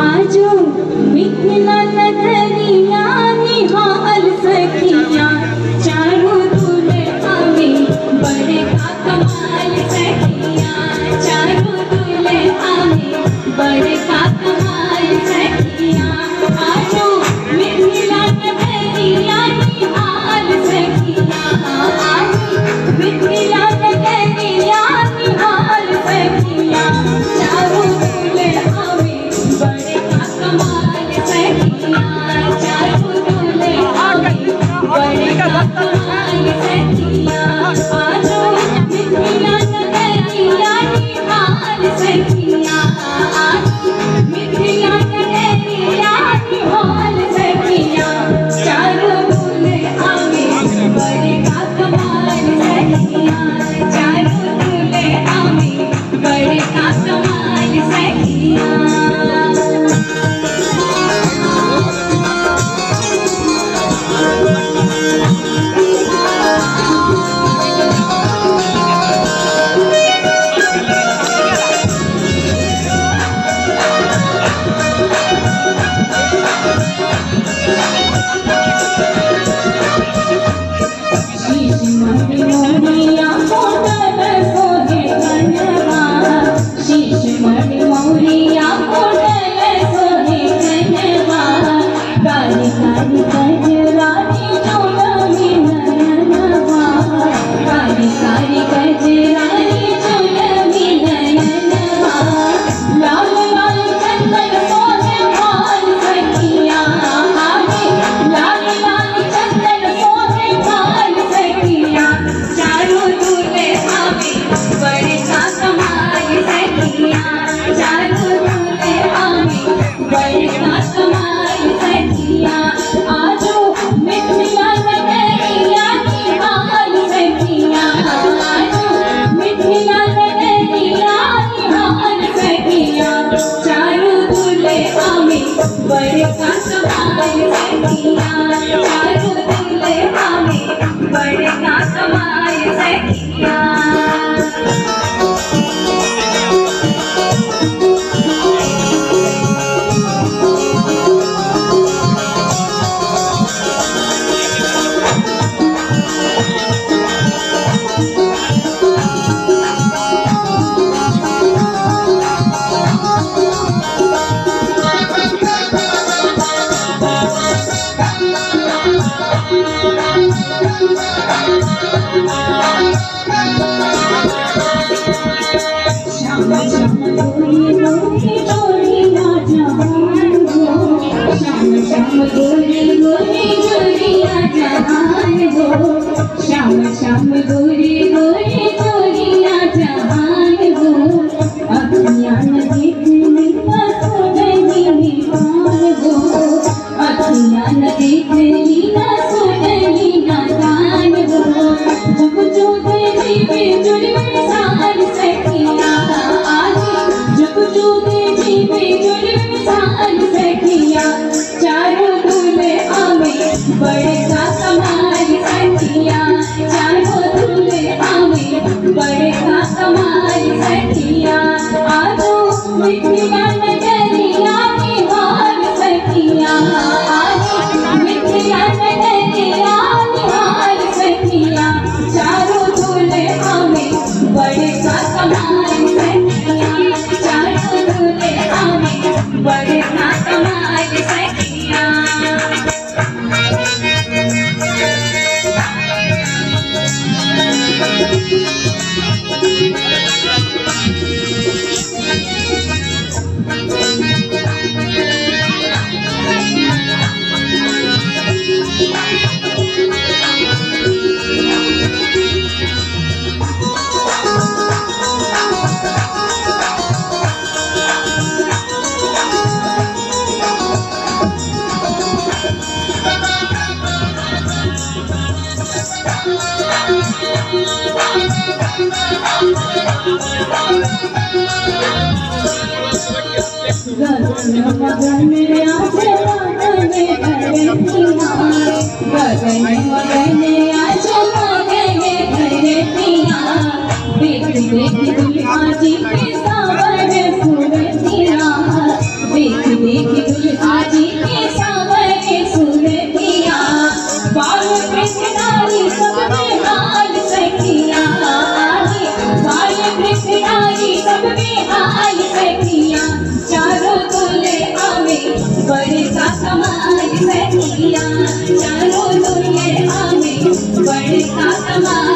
आजो मिथिला नगरिया निहाल सखिया, चारों दुल्हा में बड़का कमाल सखिया, चारों दुल्हा में बड़का कमाल सखिया। आजो मिथिला नगरिया निहाल सखिया, आजो मिथिला नगरिया निहाल सखिया, चारों दुल्हा में बड़का कमाल सखिया, चारों दुल्हा में बड़का कमाल सखिया। आजो मिथिला नगरिया निहाल सखिया, आजो मिथिला नगरिया निहाल सखिया, चारों दुल्हा में बड़का कमाल सखिया, चारों दुल्हा में बड़का कमाल सखिया। शीश मणि मौरिया कोटल सोहे कनवा, शीश मणि मौरिया कोटल सोहे कनवा, काली काली कजरानी चुलमी नयनवा, काली काली कजरानी चुलमी नयनवा, लाल लाल चंदन सोहे भाल सखिया, आहे लाल लाल चंदन सोहे भाल सखिया, चारों दुल्हा में बड़का कमाल सखिया, चारों दुल्हा में बड़का कमाल सखिया। आजो मिथिला नगरिया निहाल सखिया, आजो मिथिला नगरिया निहाल सखिया, चारों दुल्हा में बड़का कमाल सखिया, चारों दुल्हा में बड़का कमाल सखिया। श्याम श्याम गोरी गोरी जोड़िया जहान हो, श्याम श्याम गोरी गोरी जोड़िया जहान हो, श्याम श्याम गोरी गोरी जोड़िया जहान हो, अखियाँ न देखनी ना सुननी कान हो, अखियाँ न देखनी ना सुननी ना कान हो, जुग जुग जीवे जुड़ साल सखिया, जुग जुग जीवे जुड़ साल सखिया, चारों दुल्हा में बड़का कमाल सखिया, चारों दुल्हा में बड़का कमाल सखिया। आजो मिथिला नगरिया निहाल सखिया, आजो मिथिला नगरिया निहाल सखिया, चारों दुल्हा में बड़का कमाल सखिया, चारों दुल्हा में बड़का कमाल सखिया। गगन मगन आज मगन धरतिया, गगन मगन आज मगन धरतिया, देख देख दुल्हा जी के सावर सुरतिया, कमाल।